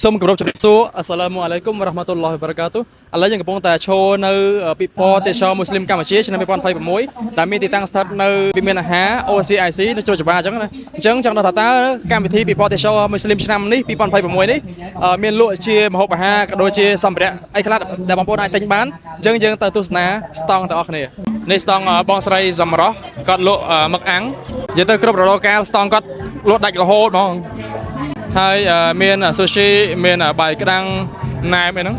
សូមគោរពជំរាបសួរالسلام عليكم ورحمة الله وبركاته ឥឡូវយើងកំពុងតែឈរនៅពិព័រណ៍ទេសចរមូស្លីមកម្ពុជាឆ្នាំ2026ដែលមានទីតាំងស្ថិតនៅវិមានអាហារ OCIC នៅជ្រោយចង្វាអញ្ចឹងណាអញ្ចឹងចង់ដឹងថាតើកម្មវិធីពិព័រណ៍ទេសចរមូស្លីមឆ្នាំនេះ2026នេះមានលក់ជាម្ហូបអាហារក៏ដូចជាសម្ភារៈអីខ្លះដែលបងប្អូនអាចទិញបានអញ្ចឹងយើងទៅទស្សនាស្តង់ទាំងអស់គ្នានេះស្តង់បងស្រីសំរោះគាត់លក់មឹកអាំងនិយាយទៅគ្រប់រដូវកាលស្តង់គាត់លក់ដាច់រហូតហ្មង ហើយមានซูชิមានបាយក្តាំងណែមអីហ្នឹង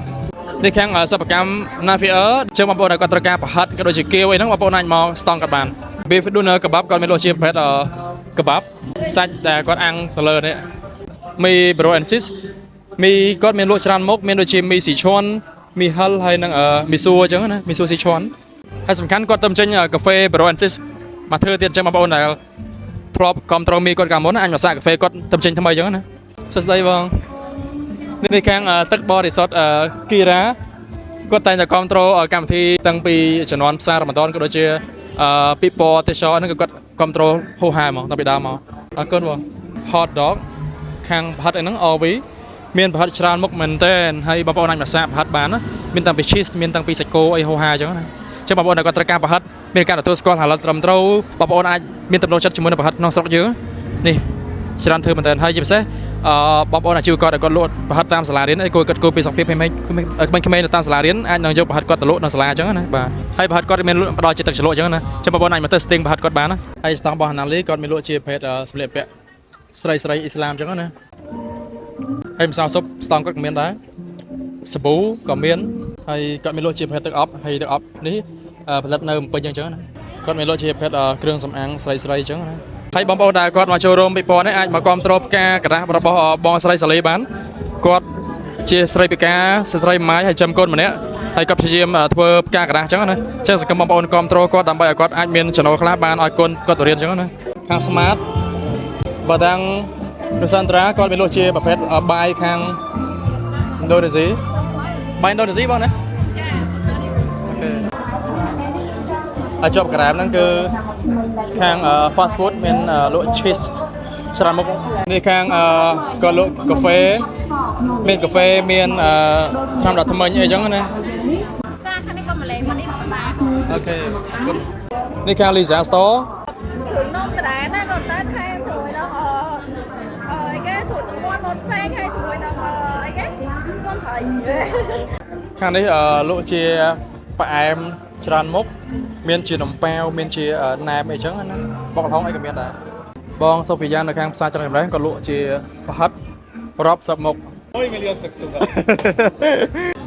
នេះខាងសិប្បកម្ម Navier ជើងបងប្អូនដែលគាត់ត្រូវការប្រហិតក៏ដូចជាគាវអីហ្នឹងបងប្អូនអាចមកស្តង់គាត់បាន Beef Doner កបាប់គាត់មានលក់ជាប្រភេទកបាប់សាច់ដែលគាត់អាំងទៅលើនេះមី Bro and Sis មីគាត់មានលក់ច្រើនមុខមានដូចជាមីស៊ីឈួនមីហិលហើយនិងមីសួរអញ្ចឹងណាមីសួរស៊ីឈួនហើយសំខាន់គាត់ទៅចេញកាហ្វេ Bro and Sis មកធ្វើទៀតអញ្ចឹងបងប្អូនដែលធ្លាប់គ្រប់ត្រូលមីគាត់កាលមុនអាចមកសាកកាហ្វេគាត់ទៅចេញថ្មីអញ្ចឹងណា សួស្តីបងនេះខាងទឹកបរិសុទ្ធគីរ៉ាគាត់តែងតែគ្រប់គ្រងកម្មវិធីតាំងពីជំនាន់ផ្សាររ៉ម៉ាដនក៏ដូចជាពិព័រណ៍ទេសចរហ្នឹងក៏គាត់គ្រប់គ្រងហូហែហ្មងតាំងពីដើមមកអរគុណបង hot dog ខាងប្រហិតអីហ្នឹង RV មានប្រហិតច្រើនមុខមែនទែនហើយបងប្អូនអាចមកសាកប្រហិតបានណាមានតាំងពី cheese មានតាំងពីសាច់គោអីហូហែអញ្ចឹងណាចឹងបងប្អូនដែលគាត់ត្រូវការប្រហិតមានការទទួលស្គាល់ហាឡិតត្រឹមត្រូវបងប្អូនអាចមានទំនុកចិត្តជាមួយនឹងប្រហិតក្នុងស្រុកយើងនេះច្រើនធ្វើមែនទែនហើយជាពិសេស អឺបងប្អូនអាជីវករដែលគាត់លក់ប្រហិតតាមសាលារៀនអីគាត់គួរពីសុខភាពក្មេងៗក្មេងៗនៅតាមសាលារៀនអាចនឹងយកប្រហិតគាត់ទៅលក់នៅសាលាអញ្ចឹងណាបាទហើយប្រហិតគាត់មានលក់ផ្ដល់ជាទឹកជ្រលក់អញ្ចឹងណាចាំបងប្អូនអាចមកទៅស្ទីងប្រហិតគាត់បានណាហើយស្តង់របស់ហាណាលីគាត់មានលក់ជាប្រភេទសម្លៀកបំពាក់ស្រីស្រីអ៊ីស្លាមអញ្ចឹងណាហើយម្សៅស៊ុបស្តង់គាត់ក៏មានដែរសាប៊ូក៏មានហើយគាត់មានលក់ជាប្រភេទទឹកអប់ហើយទឹកអប់នេះផលិតនៅភ្នំពេញអញ្ចឹងណាគាត់មានលក់ជាប្រភេទគ្រឿងសម្អាងស្រីស្រីអញ្ចឹងណាហើយបងប្អូនដែលគាត់មកចូលរួមពិព័រណ៍នេះអាចមកគ្រប់គ្រងផ្កាក្រដាសរបស់បងស្រីសាលីបានគាត់ជាស្រីពិការស្ត្រីម៉ាយហើយចាំកូនម្នាក់ហើយគាត់ព្យាយាមធ្វើផ្កាក្រដាសអញ្ចឹងណាអញ្ចឹងសង្ឃឹមបងប្អូនគ្រប់គ្រងគាត់ដើម្បីឲ្យគាត់អាចមានចំណូលខ្លះបានឲ្យកូនគាត់ទៅរៀនអញ្ចឹងណាខាង Smart បើតាំងនុសន្តរាគាត់មានលក់ជាប្រភេទបាយខាងឥណ្ឌូនេស៊ីបាយឥណ្ឌូនេស៊ីបងណាOK ហើយជាប់ក្រែមហ្នឹងគឺខាង fast food មានលក់ cheese ច្រើនមុខនេះខាងក៏លក់កាហ្វេមានកាហ្វេមានថ្នាំដុសធ្មេញអីចឹងណា ចាខាងនេះក៏ម្លេមកនេះមកបា OK នេះខាង Lisa Store គ្រឿងនំដដែលណាក៏តែថែមជាមួយនឹងអឺអីគេជ្រូកទឹកមាន់នំផ្សេងហើយជាមួយនឹងអីគេកូនត្រី ខាងនេះលក់ជាផ្អែមច្រើនមុខមានជានំប៉ាវមានជាណែមអីចឹងណាបុកល្ហុងអីក៏មានដែរបងសូហ្វីយ៉ានៅខាងផ្សារច្រើនចម្រើនក៏លក់ជាប្រហិតរាប់សិបមុខ 1 million success.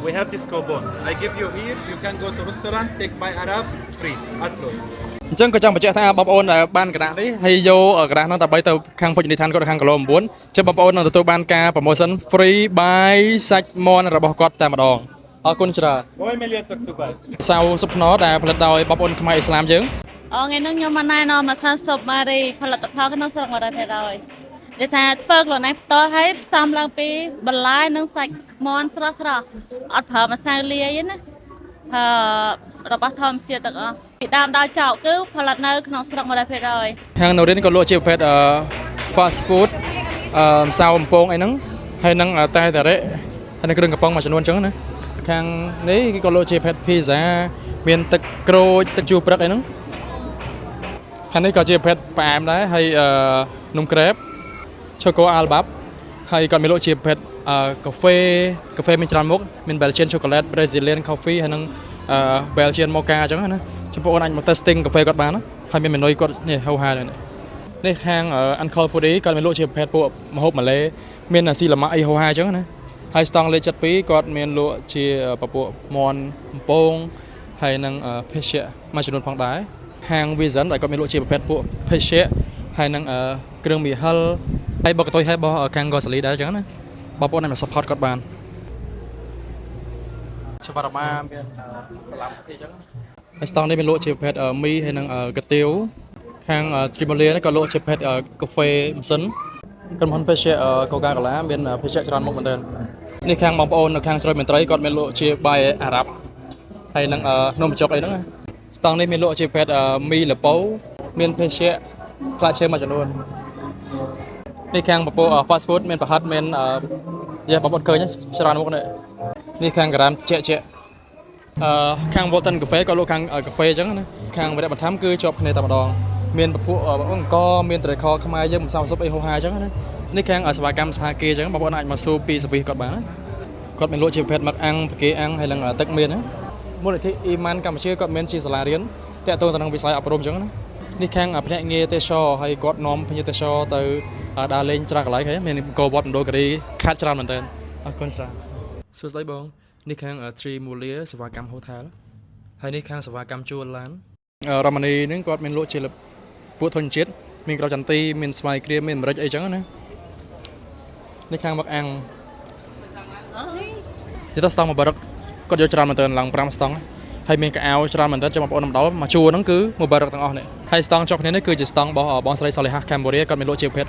We have this coupon. I give you here. You can go to restaurant, take by Arab, free. Atloy. អញ្ចឹងក៏ចង់បញ្ជាក់ថាបងប្អូនដែលបានក្រដាសនេះហើយយកក្រដាសហ្នឹងដើម្បីទៅខាងភោជនីយដ្ឋានគាត់នៅខាងគីឡូ9ចឹងបងប្អូននឹងទទួលបានការ promotion free បាយសាច់មាន់របស់គាត់តែម្ដងអរគុណច្រើន 1 million success. សៅសុបភ្នដែលផលិតដោយបងប្អូនខ្មែរអ៊ីស្លាមយើង អូថ្ងៃនេះខ្ញុំមកណែនាំម្សៅស៊ុបម៉ារីផលិតផលក្នុងស្រុក100%និយាយថាធ្វើខ្លួនឯងផ្ទាល់ហើយផ្សំឡើងពីបន្លែនិងសាច់មាន់ស្រស់ស្រស់អត់ប្រើម្សៅលាយទេណាអឺរបស់ធម្មជាតិទាំងអស់ពីដើមដល់ចប់គឺផលិតនៅក្នុងស្រុក100% ខាងនៅរៀនក៏លក់ជាប្រភេទfast food ម្សៅបំពងអីហ្នឹងហើយនឹងតែតារ៉េហើយនឹងគ្រឿងកំប៉ុងមួយចំនួនអញ្ចឹងណាខាងនេះគេក៏លក់ជាប្រភេទ pizza មានទឹកក្រូចទឹកជូរព្រឹកអីហ្នឹងខាងនេះក៏ជាប្រភេទផ្អែមដែរហើយនំក្រេប choco albab ហើយក៏មានលក់ជាប្រភេទកាហ្វេកាហ្វេមានច្រើនមុខមាន Belgian chocolate Brazilian coffee ហើយនឹងBelgian mocha អញ្ចឹងណាចំពោះអូនអាចមក testing កាហ្វេគាត់បានណាហើយមាន menu គាត់នេះហៅហៅនេះនេះខាង Uncle Foodie គាត់មានលក់ជាប្រភេទពួកម្ហូបម៉ាឡេមានអាស៊ីឡាម៉ាក់អីហៅហៅអញ្ចឹងណាហើយស្តង់លេខ72គាត់មានលក់ជាពពួកមាន់បំពងហើយនឹងភេសជ្ជៈមួយចំនួនផងដែរហាង Vision ដែលគាត់មានលក់ជាប្រភេទពួកភេសជ្ជៈហើយនឹងគ្រឿងមីហិលហើយបកតុយហើយរបស់ខាងកូសាលីដែរអញ្ចឹងណាបងប្អូនអាចមក support គាត់បានច្បារ៉ាម៉ាមានស្លាប់អីចឹងហើយស្តង់នេះមានលក់ជាប្រភេទមីហើយនឹងកាទៀវខាង Trimolia នេះក៏លក់ជាប្រភេទកាហ្វេម៉ាស៊ីនក្រុមហ៊ុនភេសជ្ជៈ Coca Cola មានភេសជ្ជៈច្រើនមុខមែនទែននេះខាងបងប្អូននៅខាងជ្រោយមន្ត្រីគាត់មានលក់ជាបាយអារ៉ាប់ហើយនឹងនំបញ្ចុកអីហ្នឹងណាស្តង់នេះមានលក់ជាប្រភេទមីលពៅមានភេសជ្ជៈផ្លែឈើមួយចំនួននេះខាងពពួក fast food មានប្រហិតមាន យ៉ាបងប្អូនឃើញទេច្រើនមុខនេះនេះខាងការ៉ាមជាក់ជាក់អឺខាង Volton Cafe ក៏លក់ខាងកាហ្វេអញ្ចឹងណាខាងវរៈបន្ថែមគឺជាប់គ្នាតែម្ដងមានពពួកអង្គមានត្រីខខ្មែរយើងម្សៅស៊ុបអីហូហាអញ្ចឹងណានេះខាងសេវាកម្មស្ថាគារអញ្ចឹងបងប្អូនអាចមកសួរពីសវិសគាត់បានណាគាត់មានលក់ជាប្រភេទមឹកអាំងកាគេអាំងហើយនិងទឹកមានណាមូលនិធិអ៊ីម៉ានកម្ពុជាគាត់មានជាសាលារៀនតាក់ទងទៅនឹងវិស័យអប់រំអញ្ចឹងណានេះខាងភ្នាក់ងារទេសចរហើយគាត់នាំភ្ញៀវទេសចរទៅដើរលេងច្រើនកន្លែងហើយមានអង្គរវត្តមណ្ឌលគិរីខាត់ច្រើនមែនទែនអរគុណច្រើនសួស្តីបងនេះខាង Tree Mulia សេវាកម្ម Hotel ហើយនេះខាងសេវាកម្មជួលឡានរមនីហ្នឹងគាត់មានលក់ជាពួកធនជាតិមានក្រចន្ទីមានស្វាយក្រៀមមានម្រេចអីចឹងណានេះខាងមកអាំងនេះទៅស្តង់មកបារឹកគាត់យកច្រើនមែនទែនឡើង5ស្តង់ហើយមានកៅអៅច្រើនមែនទែនចាំបងប្អូនមកដល់មកជួរហ្នឹងគឺមកបារឹកទាំងអស់នេះហើយស្តង់ចុកគ្នានេះគឺជាស្តង់របស់បងស្រីសាលីហាកម្ពុជាគាត់មានលក់ជាប្រភេទ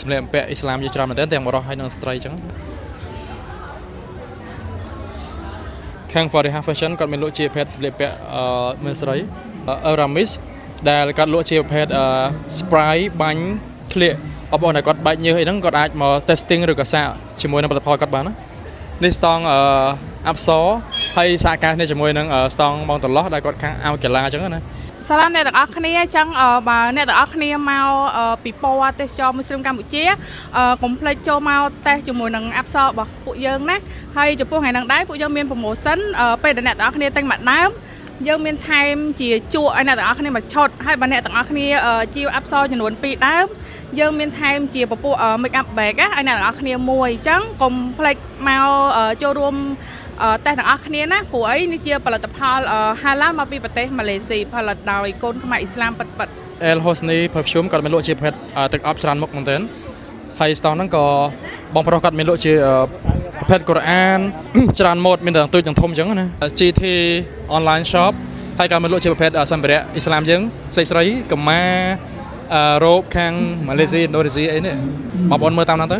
សម្លៀកបំពាក់អ៊ីស្លាមជាច្រើនមែនទែនទាំងបុរសហើយនិងស្ត្រីចឹងខាង Fariha Fashion គាត់មានលក់ជាប្រភេទសម្លៀកបំពាក់មើលស្រី Aramis ដែលគាត់លក់ជាប្រភេទ spray បាញ់ធ្លាក់បងប្អូនដែលគាត់បែកញើសអីហ្នឹងគាត់អាចមក testing ឬក៏សាកជាមួយនឹងផលិតផលគាត់បានណានេះស្តង់អប្សរហើយសហការគ្នាជាមួយនឹងស្តង់បងតឡោះដែលគាត់ខាងអាវកីឡាអញ្ចឹងណា សាឡាមអ្នកទាំងអស់គ្នាអញ្ចឹងអឺបើអ្នកទាំងអស់គ្នាមកអឺពិព័រណ៍ទេសចរមូស្លីមកម្ពុជាអឺកុំភ្លេចចូលមកតេស្តជាមួយនឹងអាប់សរបស់ពួកយើងណាហើយចំពោះថ្ងៃហ្នឹងដែរពួកយើងមាន promotion អឺពេលដែលអ្នកទាំងអស់គ្នាទិញមួយដើមយើងមានថែមជាជក់ឲ្យអ្នកទាំងអស់គ្នាមួយឈុតហើយបើអ្នកទាំងអស់គ្នាអឺជាវអាប់សចំនួន2ដើមយើងមានថែមជាពពួក make up bag ណាឲ្យអ្នកទាំងអស់គ្នាមួយអញ្ចឹងកុំភ្លេចមកអឺចូលរួម អឺតេស្តទាំងអស់គ្នាណាព្រោះអីនេះជាផលិតផលហាឡាល់មកពីប្រទេសម៉ាឡេស៊ីផលិតដោយកូនខ្មែរអ៊ីស្លាមពិតៗ El Hosni Perfume គាត់មានលក់ជាប្រភេទទឹកអប់ច្រើនមុខមែនទែនហើយស្តង់ហ្នឹងក៏បងប្រុសគាត់មានលក់ជាប្រភេទកូរ៉ាន ច្រើនម៉ូដមានទាំងទូចទាំងធំអញ្ចឹងណា GT online shop ហើយក៏មានលក់ជាប្រភេទសម្ភារៈអ៊ីស្លាមយើងស្រីស្រីកម្មារ៉ូបខាងម៉ាឡេស៊ីឥណ្ឌូនេស៊ីអីនេះបងប្អូនមើលតាមហ្នឹងទៅ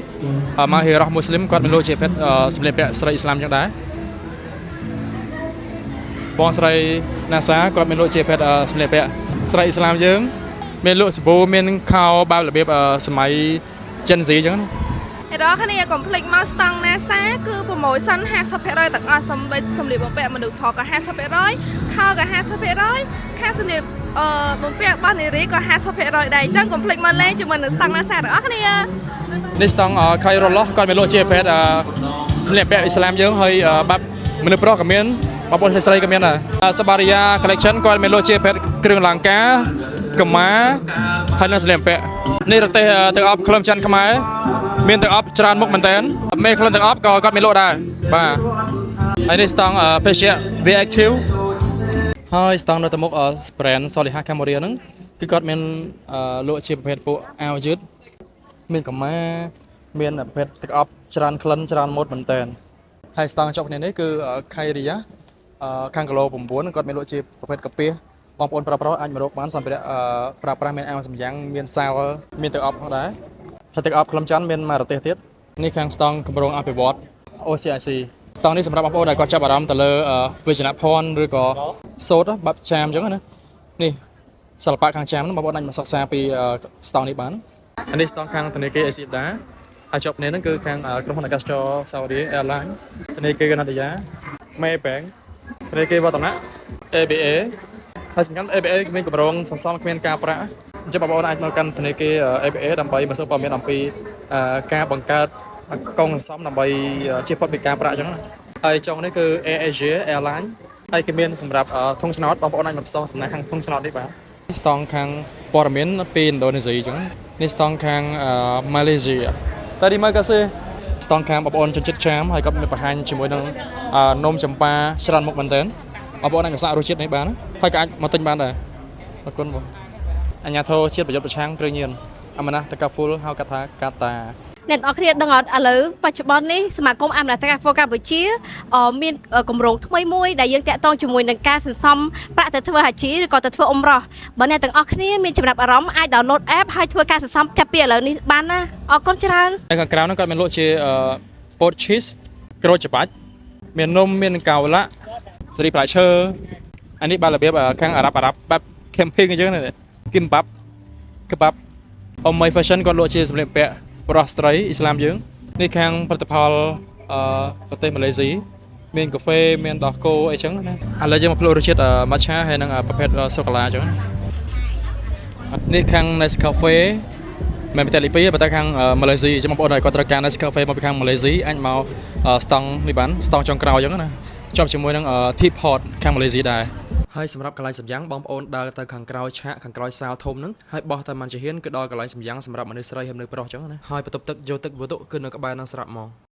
មកហេរ៉ោះមូស្លីមគាត់មានលក់ជាប្រភេទសម្លៀកបំពាក់ស្រីអ៊ីស្លាមអញ្ចឹងដែរបងស្រី NASA គាត់មានលក់ជាប្រភេទសម្លៀកបំពាក់ស្រីអ៊ីស្លាមយើង មានលក់សាប៊ូមានខោបែបរបៀបសម័យ Gen Z អញ្ចឹងណា អ្នកទាំងអស់គ្នាកុំភ្លេចមកស្តង់ NASA គឺ promotion 50%ទាំងអស់សំបីសម្លៀកបំពាក់មនុស្សប្រុសក៏50%ខោក៏50%ខាងសម្លៀកអឺបំពាក់របស់នារីក៏50%ដែរអញ្ចឹងកុំភ្លេចមកលេងជាមួយនឹងស្តង់ NASA ទាំងអស់គ្នា នេះស្តង់ខៃរ៉ូឡោះគាត់មានលក់ជាប្រភេទសម្លៀកបំពាក់អ៊ីស្លាមយើងហើយបែបមនុស្សប្រុសក៏មានបងប្អូនស្រីៗក៏មានដែរសបារីយ៉ា collection គាត់មានលក់ជាប្រភេទគ្រឿងអលង្ការកម្មាហើយនិងសម្លៀកបំពាក់នេះរទេះទឹកអប់ក្លឹមច័ន្ទខ្មែរមានទឹកអប់ច្រើនមុខមែនតើមេក្លិនទឹកអប់ក៏គាត់មានលក់ដែរបាទហើយនេះស្តង់ Asia V Active ហើយស្តង់នៅទៅមុខ brand Soliha Cambodia ហ្នឹងគឺគាត់មានលក់ជាប្រភេទពួកអាវយឺតមានកម្មាមានប្រភេទទឹកអប់ច្រើនក្លិនច្រើនម៉ូដមែនតើហើយស្តង់ចុកគ្នានេះគឺ Khairia ខាងគីឡូ9គាត់មានលក់ជាប្រភេទកាពះបងប្អូនប្រុសៗអាចមករកបានសម្ភារៈប្រើប្រាស់មានអាវសម្យ៉ាងមានសាលមានទឹកអប់ផងដែរហើយទឹកអប់ក្លឹមច័ន្ទមានមួយរទេះទៀតនេះខាងស្តង់គម្រោងអភិវឌ្ឍ OCIC ស្តង់នេះសម្រាប់បងប្អូនដែលគាត់ចាប់អារម្មណ៍ទៅលើវិជ្ជនភ័ណ្ឌឬក៏សូត្របាប់ចាមអញ្ចឹងណានេះសិល្បៈខាងចាមហ្នឹងបងប្អូនអាចមកសិក្សាពីស្តង់នេះបានអានេះស្តង់ខាងធនាគារអេស៊ីបដាហើយជាប់គ្នាហ្នឹងគឺខាងក្រុមហ៊ុនអាកាសចរ Saudi Airlines ធនាគារកណាឌីយ៉ា Maybank ធនាគារវឌ្ឍនៈ ABA ហើយសំខាន់ ABA មានកម្រងសន្សំគ្មានការប្រាក់អញ្ចឹងបងប្អូនអាចមកកាន់ធនាគារ ABA ដើម្បីមកសួរព័ត៌មានអំពីការបង្កើតកងសន្សំដើម្បីជៀសផុតពីការប្រាក់អញ្ចឹងណាហើយចុងនេះគឺ Air Asia Airline ហើយគេមានសម្រាប់ធុងឆ្នោតបងប្អូនអាចមកផ្សងសំណាងខាងធុងឆ្នោតនេះបាទស្តង់ខាងព័ត៌មានពីឥណ្ឌូនេស៊ីអញ្ចឹងនេះស្តង់ខាងម៉ាឡេស៊ី Terima kasih ស្តង់ខាងបងប្អូនជនជាតិចាមហើយក៏មានបង្ហាញជាមួយនឹងនំចម្ប៉ាច្រើនមុខមែនទែនបងប្អូនអាចមកសាករសជាតិនេះបានណាហើយក៏អាចមកទិញបានដែរអរគុណបងអាជ្ញាធរជាតិប្រយុទ្ធប្រឆាំងគ្រឿងញៀនអាម៉ាណាតកាហ្វុលហៅកាត់ថាកាតា អ្នកទាំងអស់គ្នាដឹងអត់ឥឡូវបច្ចុប្បន្ននេះសមាគមអាមណាតាហ្វូកម្ពុជាមានគម្រោងថ្មីមួយដែលយើងតាក់ទងជាមួយនឹងការសន្សំប្រាក់ទៅធ្វើហាជីឬក៏ទៅធ្វើអ៊ុំរ៉ោះបើអ្នកទាំងអស់គ្នាមានចំណាប់អារម្មណ៍អាច download app ហើយធ្វើការសន្សំចាប់ពីឥឡូវនេះបានណាអរគុណច្រើន នៅខាងក្រៅហ្នឹងគាត់មានលក់ជាពោត cheese ក្រូចច្បាច់មាននំមានកៅឡាក់សេរីផ្លែឈើអានេះបែបរបៀបខាងអារ៉ាប់អារ៉ាប់បែប camping អញ្ចឹងណាគីមបាប់ក្បាប់អ៊ំមី fashion គាត់លក់ជាសម្លៀកបំពាក់ប្រុសស្ត្រីអ៊ីស្លាមយើងនេះខាងផលិតផល ប្រទេសម៉ាឡេស៊ីមានកាហ្វេមានដោះគោអីចឹងណាឥឡូវយើងមកភ្លក់រសជាតិម៉ាឆាហើយនិងប្រភេទសូកូឡាចឹងនេះខាង Nescafe មិនមែនប្រទេសលីប៊ីទេប៉ុន្តែខាងម៉ាឡេស៊ីចឹងបងប្អូនដែលគាត់ត្រូវការ Nescafe មកពីខាងម៉ាឡេស៊ីអាចមកស្តង់នេះបានស្តង់ចុងក្រោយចឹងណាជាប់ជាមួយនឹង Teapot ខាងម៉ាឡេស៊ីដែរហើយសម្រាប់កន្លែងសម្យ៉ាងបងប្អូនដើរទៅខាងក្រោយឆាកខាងក្រោយសាលធំហ្នឹងហើយបោះតែមិនជាហ៊ានគឺដល់កន្លែងសម្យ៉ាងសម្រាប់មនុស្សស្រីហើយមនុស្សប្រុសចឹងណាហើយបន្ទប់ទឹកយកទឹកវុទុគឺនៅក្បែរហ្នឹងស្រាប់ហ្មង។